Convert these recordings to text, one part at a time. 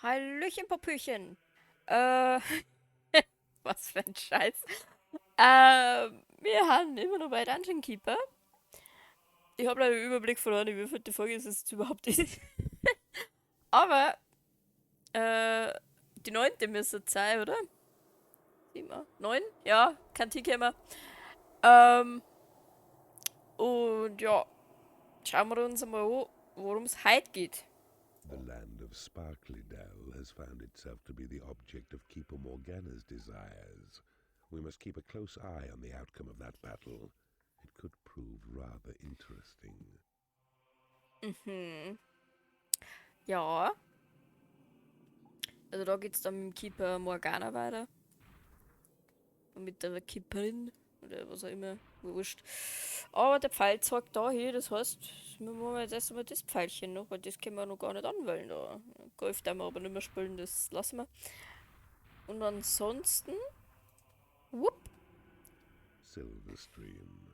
Hallöchen, Popöchen. Was für ein Scheiß. Wir haben immer noch bei Dungeon Keeper. Ich habe leider den Überblick verloren, wie viel die Folge es jetzt überhaupt ist. Aber die 9. müsste es sein, oder? 7, 9? Ja, kann die kommen. Und ja, schauen wir uns einmal an, worum es heute geht. The land of Sparklydell has found itself to be the object of Keeper Morgana's desires. We must keep a close eye on the outcome of that battle. It could prove rather interesting. Mhm. Ja. Also da geht's dann mit dem Keeper Morgana weiter. Und mit der Keeperin oder was auch immer. Wurscht. Aber der Pfeil zeigt da hier, das heißt, wir machen jetzt erstmal das Pfeilchen noch, weil das können wir noch gar nicht anwählen da. Golf darf man aber nicht mehr spielen, das lassen wir. Und ansonsten. Whoop. Silverstream.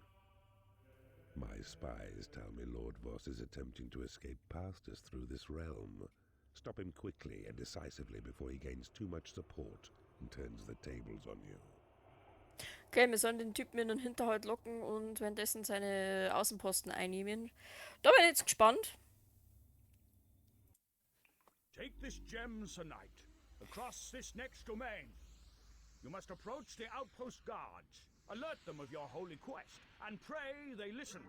My spies tell me Lord Voss is attempting to escape past us through this realm. Stop him quickly and decisively before he gains too much support and turns the tables on you. Okay, wir sollen den Typen in den Hinterhalt locken und währenddessen seine Außenposten einnehmen. Da bin ich jetzt gespannt. Take this gem, Sir Knight, across this next domain. You must approach the outpost guards, alert them of your holy quest, and pray they listen.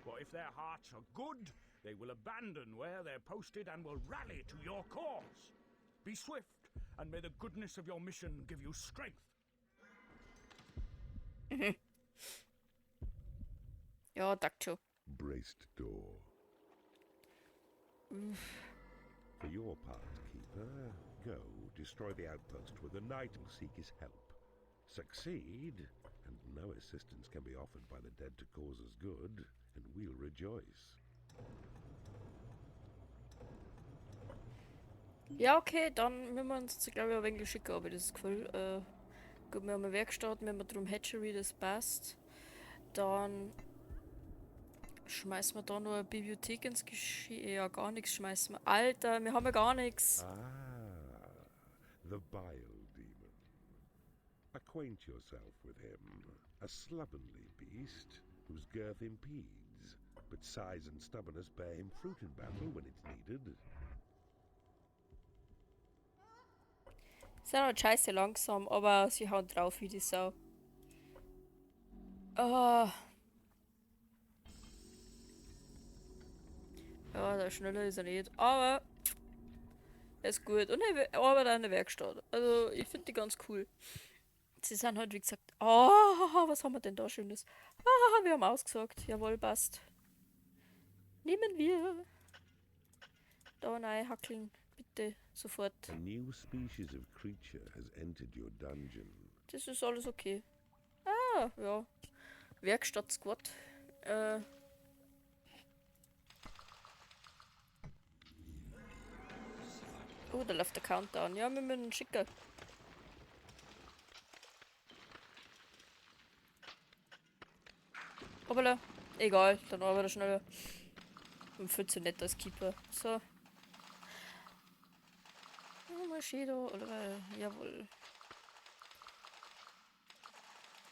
For if their hearts are good, they will abandon where they're posted and will rally to your cause. Be swift, and may the goodness of your mission give you strength. Mhm. Ja, danke schon. Braced door. Uff. For your part, Keeper, go destroy the outpost where the knight will seek his help. Succeed, and no assistance can be offered by the dead to cause us good, and we'll rejoice. Ja, okay, dann müssen wir uns, glaube ich, ein wenig schicken, aber das Gefühl. Gut, wir haben eine Werkstatt, wir haben drum Hatchery, das passt. Dann schmeißen wir da noch eine Bibliothek ins Geschehen. Ja, gar nichts schmeißen wir. Alter, wir haben ja gar nichts. Ah, the Bile Demon. Acquaint yourself with him. A slovenly beast whose girth impedes, but size and stubbornness bear him fruit in battle when it's needed. Sind halt scheiße langsam, aber sie hauen drauf wie die Sau. Ah. Ja, der schneller ist er nicht, aber er ist gut. Und er arbeitet in der Werkstatt. Also, ich find die ganz cool. Sie sind halt, wie gesagt, oh, was haben wir denn da Schönes? Ah, wir haben ausgesagt. Jawohl, passt. Nehmen wir. Da rein hackeln, bitte, sofort. A new species of creature has entered your dungeon. Das ist alles okay. Ah, ja. Werkstatt-Squad. Oh, da läuft der Countdown. Ja, wir müssen schicken. Hoppala. Egal, dann arbeite er schneller. Bin viel zu nett als Keeper. So. Oh, Maschino, oder? Jawohl.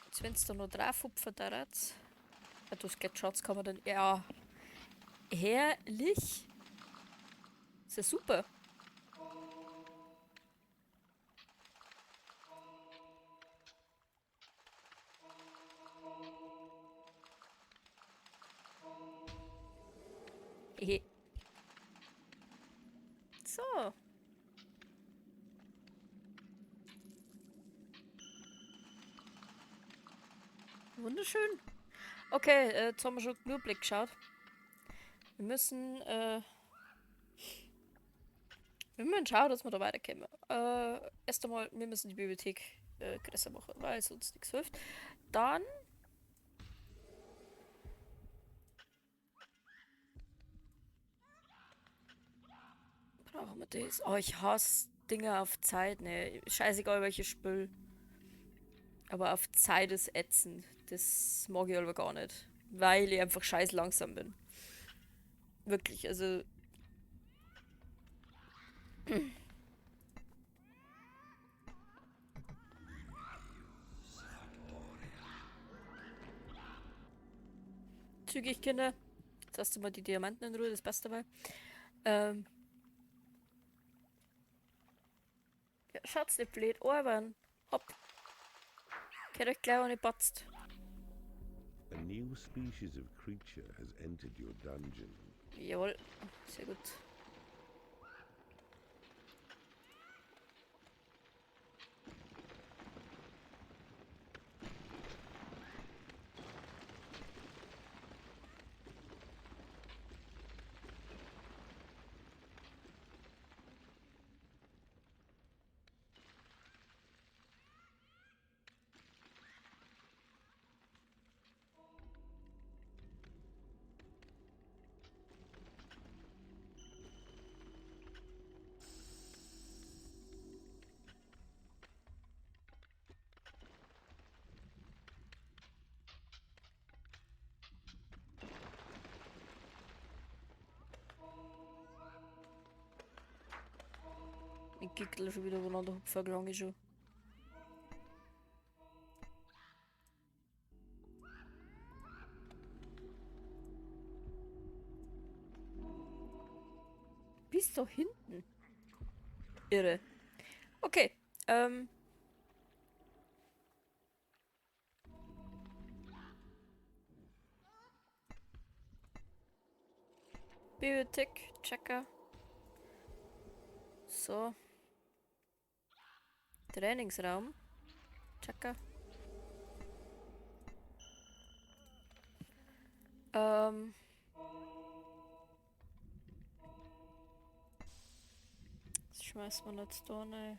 Jetzt, wenn's da noch drauf hupfen darf. Ja, das geht Schatz, kann man dann. Ja. Herrlich. Ist ja super. Hehe. So. Wunderschön. Okay, jetzt haben wir schon genug Blick geschaut. Wir müssen schauen, dass wir da weiterkommen. Erst einmal, wir müssen die Bibliothek größer machen, weil sonst nichts hilft. Dann brauchen wir das. Oh, ich hasse Dinge auf Zeit, ne. Scheißegal, welches Spiel. Aber auf Zeit ist ätzend. Das mag ich aber gar nicht. Weil ich einfach scheiß langsam bin. Wirklich, also... zügig, Kinder. Jetzt hast du mal die Diamanten in Ruhe, das passt dabei. Ja, schaut's nicht blöd, Orban. Hopp. Kehrt euch gleich ohne patzt. A new species of creature has entered your dungeon. Jawohl, sehr gut. Ich gickel schon wieder übereinander hupfen, gelang ich schon. Bis da hinten. Irre. Okay. Bibliothek, Checker. So. Trainingsraum. Checker. Das schmeißt man jetzt da rein.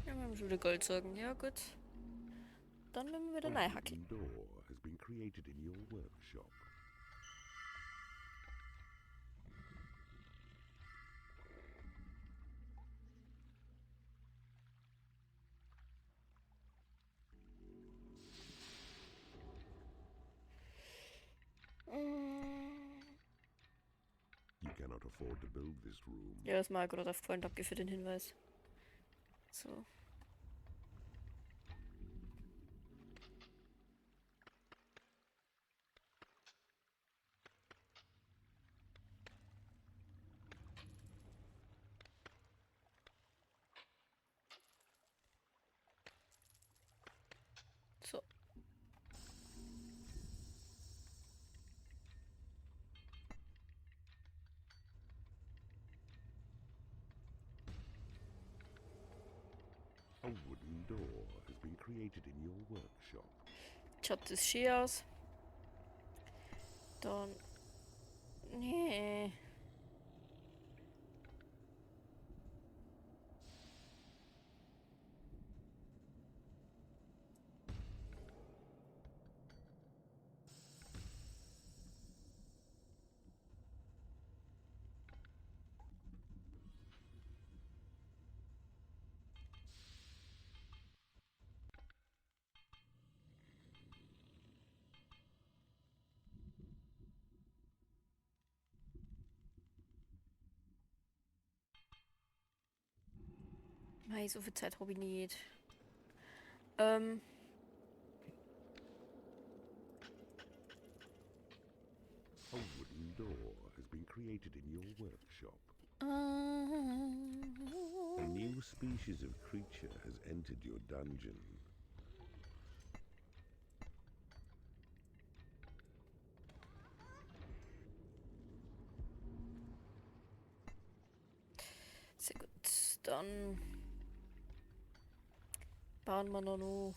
Ja, wir haben schon wieder Goldsorgen. Ja, gut. Dann nehmen wir wieder A reinhackeln. wooden door has been created in your workshop. You cannot afford to build this room. Ja, ist mir gerade aufgefallen. Danke für den Hinweis. So. So. A wooden door has been created in your workshop. Schaut das schön aus. Dann. Nee. Mei, so viel Zeit hab ich nicht. A wooden door has been created in your workshop. A new species of creature has entered your dungeon. Sehr gut. Dann bauen wir noch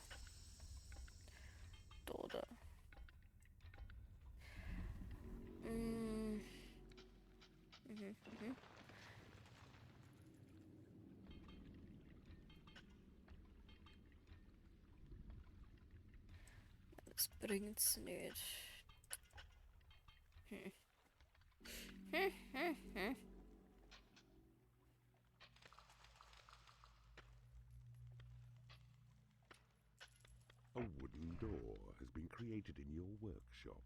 da, oder? Das bringt's nicht. A wooden door has been created in your workshop.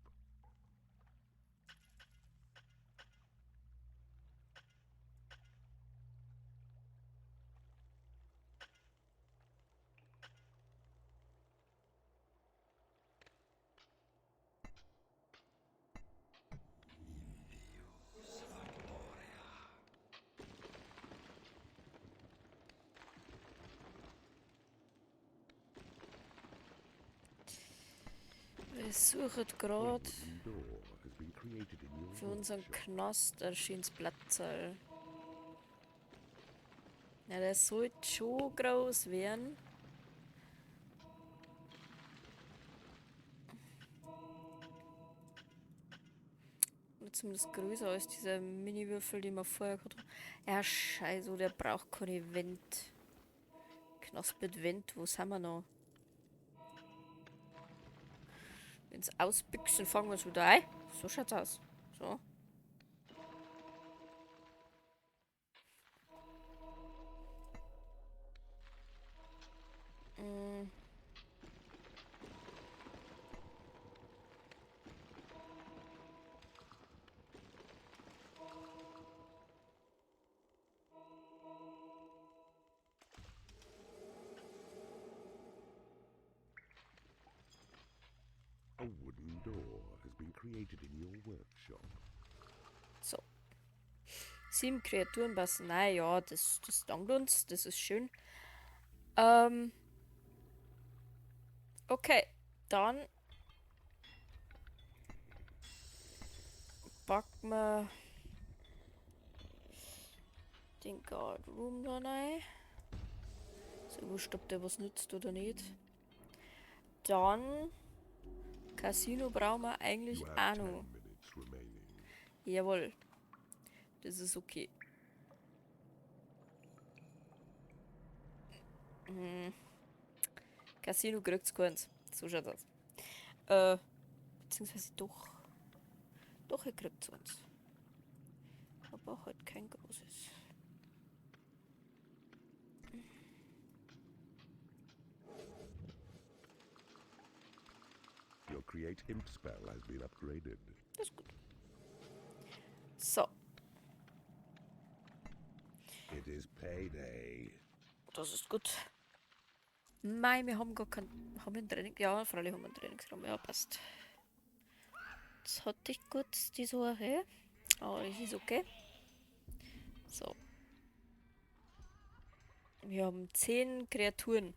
Ich suche grad für unseren Knast ein schönes Platzl. Ja, der sollte schon groß werden. Oder zumindest größer als dieser Mini-Würfel, den wir vorher gehabt haben. Ja, scheiße, der braucht keine Wand. Knast mit Wand, wo sind wir noch? Wenn's ausbüchsen, fangen wir es wieder ein. So schaut's aus. So. A wooden door has been created in your workshop. So. 7 Kreaturen passen. Na ja, das dankt uns. Das ist schön. Okay, dann packen wir den Guard Room da rein. So, wurscht, ob der was nützt oder nicht. Dann Casino brauchen wir eigentlich You have auch noch. ten minutes remaining. Jawohl. Das ist okay. Casino kriegt's keins. So schaut's aus. Beziehungsweise doch. Doch, er kriegt's eins. Aber halt kein großes. Your Create Imp spell has been upgraded. Das ist gut. So. It is payday. Das ist gut. Nein, wir haben gar keinen. Haben wir einen Training? Ja, freilich haben wir einen Trainingsraum. Ja, passt. Jetzt hatte ich kurz die Sache. Aber das ist okay. So. Wir haben 10 Kreaturen.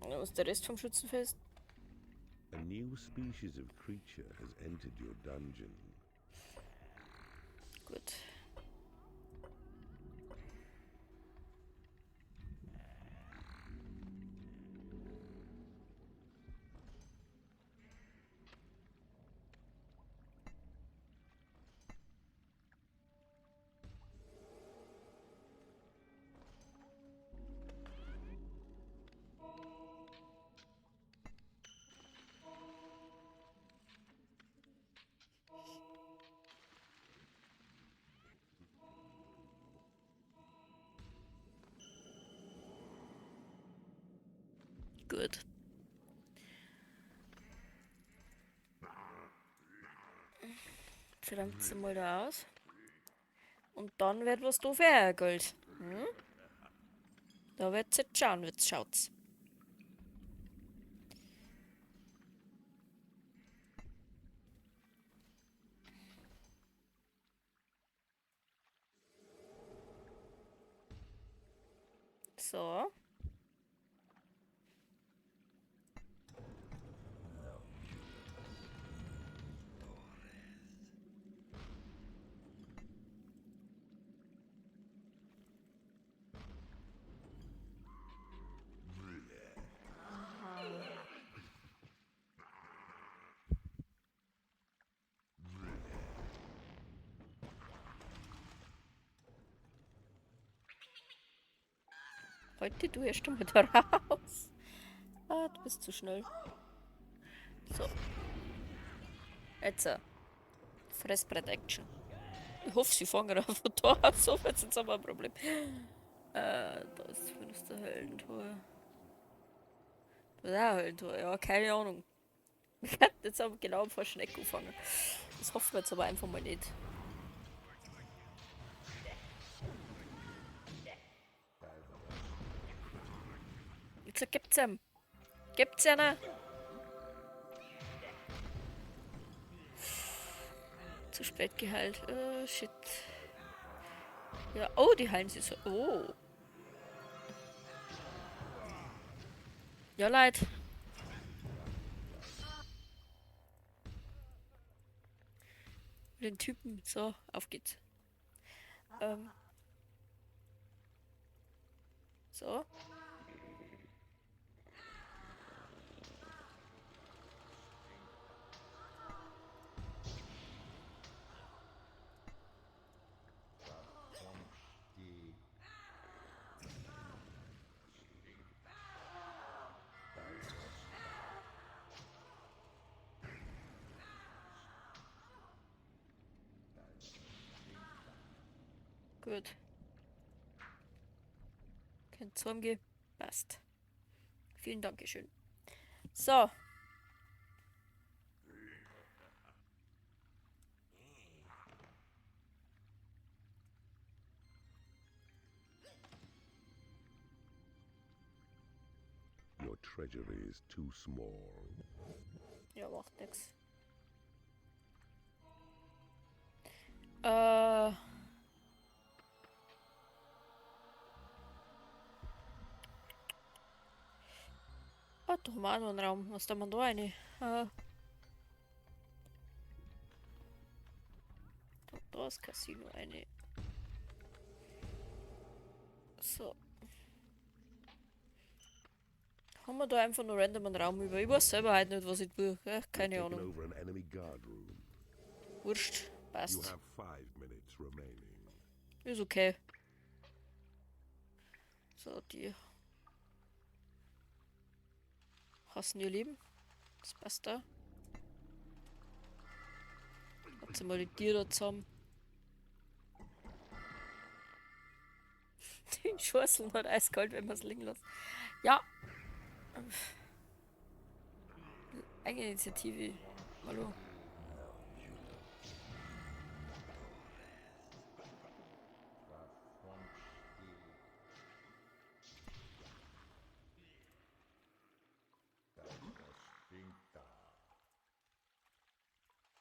Wo ist der Rest vom Schützenfest? A new species of creature has entered your dungeon. Gut. Gut. Jetzt rammt sie mal da aus. Und dann wird was doof hergeholt. Da wird's jetzt schauen, wie's schaut's. So. Heute du erst einmal da raus. Ah, du bist zu schnell. So. Jetzt. Fressbrett-Action. Ich hoffe, sie fangen auch von da aus. So, jetzt haben wir ein Problem. Da ist zumindest der Höllentor. Das ist auch ein Höllentor, ja, keine Ahnung. Wir könnten jetzt aber genau vor Schneck anfangen. Das hoffen wir jetzt aber einfach mal nicht. Jetzt gibt's ihm. Gibt's einer? Zu spät geheilt. Oh, shit. Ja, oh, die heilen sich so. Oh. Ja, Leute. Den Typen. So, auf geht's. So. Gut. Kein Zorn. Passt. Vielen Dankeschön. So. Your treasury is too small. Ja, macht nix. Ah, da haben wir auch noch einen Raum. Was da man da rein? Da ist Casino eine. So. Haben wir da einfach nur random einen Raum über? Ich weiß selber halt nicht, was ich tue. Ja, keine Taken Ahnung. over an enemy guard room. Wurscht. You Passt. have 5 minutes remaining. Ist okay. So, die hassen ihr Leben. Das passt da. Warte mal die Tiere da zusammen. Den Schurzeln hat eiskalt, wenn man's liegen lässt. Ja. Eigeninitiative. Hallo.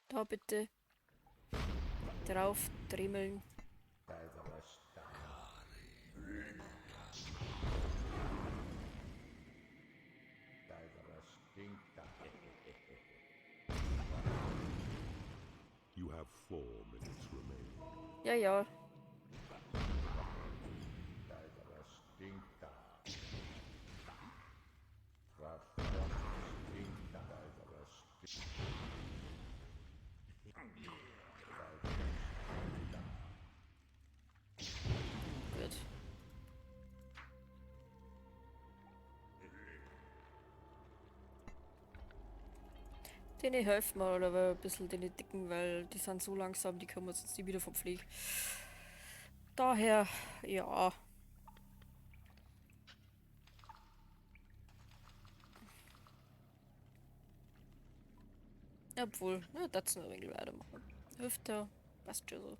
Da bitte drauf dremmeln. You have 4 minutes remaining. Ja, ja. Gut. Denen helfen wir oder ein bisschen den dicken, weil die sind so langsam, die können wir uns jetzt nie wieder verpflegen. Daher, ja. Obwohl, na, das noch ein wenig weitermachen. Hilft ja, passt schon so.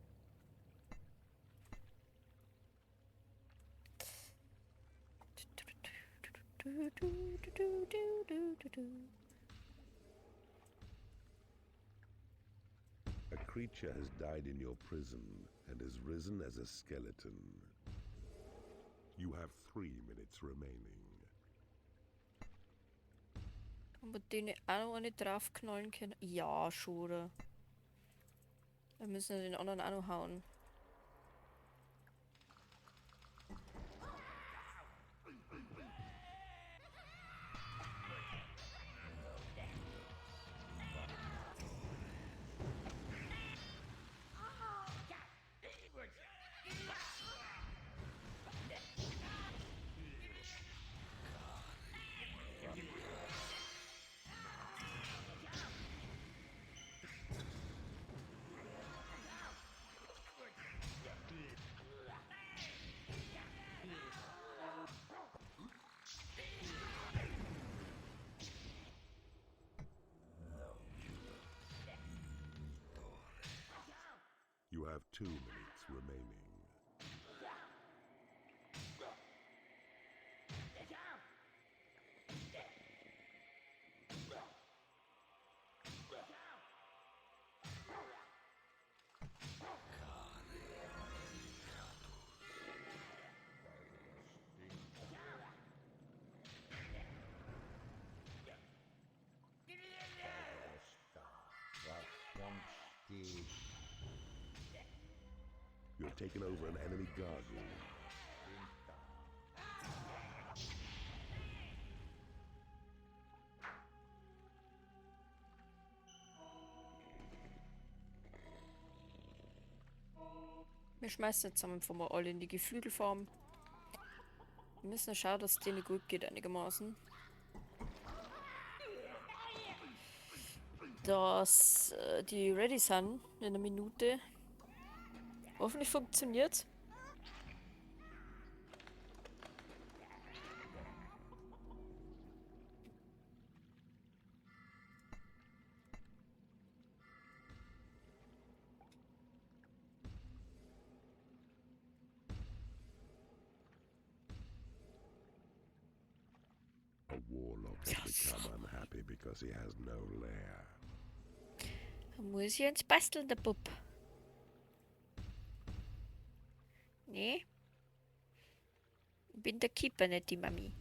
A creature has died in your prison and has risen as a skeleton. You have 3 minutes remaining. Haben wir den auch noch eine draufknallen können? Ja, schon, oder? Wir müssen ja den anderen auch noch hauen. You have 2 minutes remaining. taken over an enemy guard room. Wir schmeißen jetzt einfach mal alle in die Geflügelfarm. Wir müssen schauen, dass es denen gut geht einigermaßen. Dass die ready sind in einer Minute. Hoffentlich funktioniert's. A warlock has become unhappy because he has no lair. Da muss ich uns basteln, der Bub. Nee. Ich bin der Keeper, nicht die Mami.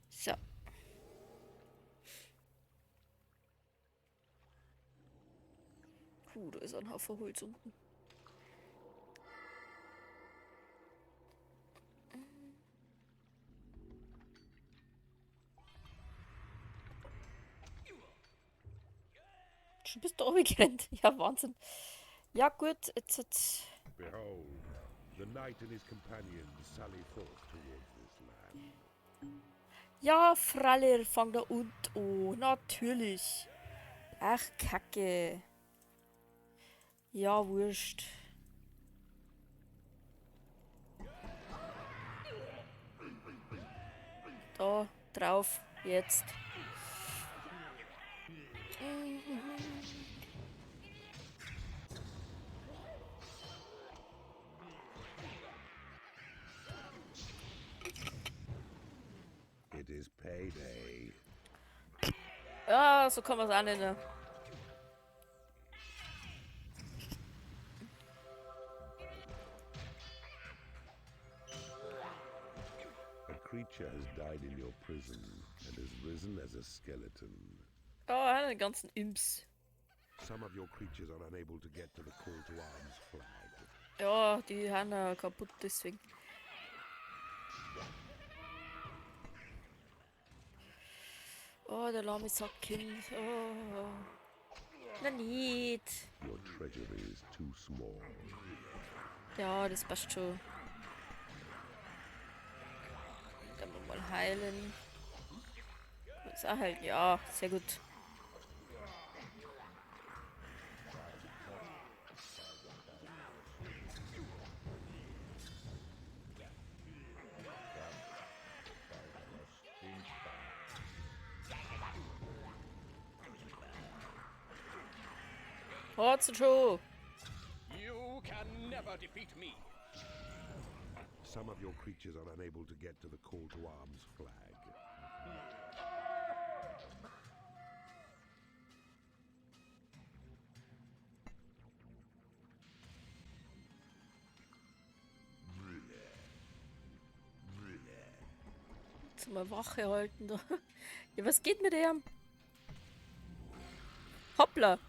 So. Puh, da ist ein Haufen Holz unten. Schon bist du runtergerannt. Ja, Wahnsinn. Ja gut, jetzt hat... Behold, the knight and his companions sally forth towards this land. Ja, Fraller, fang da und an. Natürlich. Ach, Kacke. Ja, wurscht. Da, drauf, jetzt. It is payday. Ja, so kann man's auch nennen. A creature has died in your prison and has risen as a skeleton. Oh, die ganzen Imps. Some of your creatures are unable to get to the call to arms flag. Ja, die haben ja kaputt deswegen. Oh, der lahme Sackkind. Oh. Na nicht. Your treasury is too small. Ja, das passt schon. Dann wir mal heilen. Ist auch heilen. Ja, sehr gut. What's true? You can never defeat me. Some of your creatures are unable to get to the call to arms flag. Zum Wache halten da. Ja, was geht mit dem? Hoppla.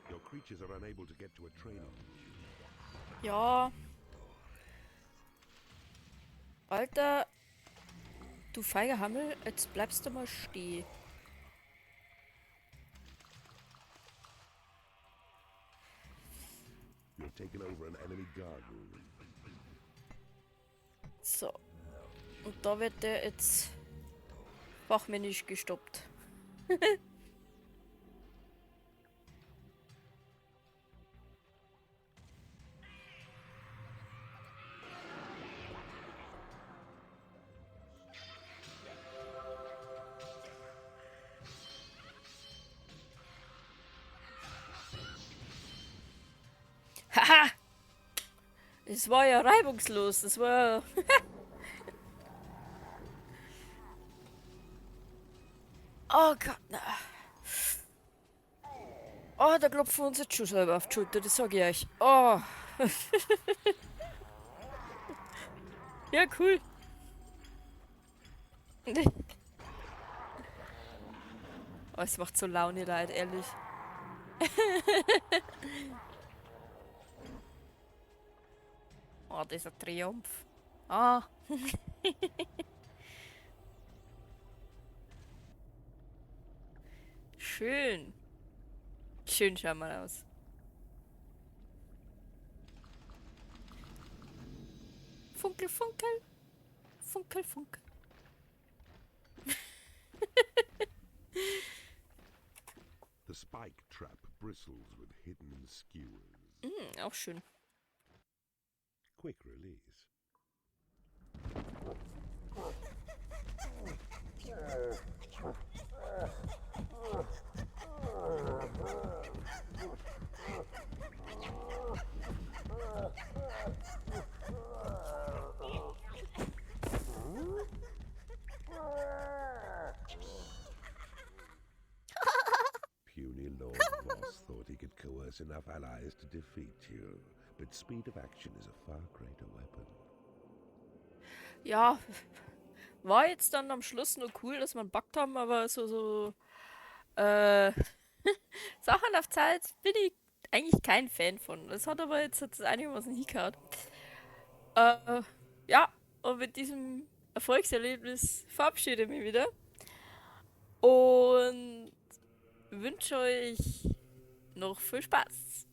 Your creatures are unable to get to a training. Ja. Alter, du feiger Hammel, jetzt bleibst du mal stehen. You've taken over an enemy guard room. So. Und da wird der jetzt fachmännisch gestoppt. Haha! Es war ja reibungslos, das war ja Oh Gott, na. Oh, da klopfen wir uns jetzt schon selber auf die Schulter, das sag ich euch. Oh. Ja, cool. Oh, es macht so Laune, Leute, ehrlich. Oh, dieser Triumph. Ah. Schön. Schön schauen wir aus. Funkel, funkel. Funkel, funkel. The spike trap bristles with hidden skewers. Auch schön. Quick release. Puny Lord Voss thought he could coerce enough allies to defeat you, but speed of action is a far greater weapon. Ja, war jetzt dann am Schluss nur cool, dass wir einen Bug haben, aber so Sachen auf Zeit bin ich eigentlich kein Fan von. Das hat aber jetzt einigermaßen hingehauen. Ja, und mit diesem Erfolgserlebnis verabschiede ich mich wieder. Und wünsche euch noch viel Spaß.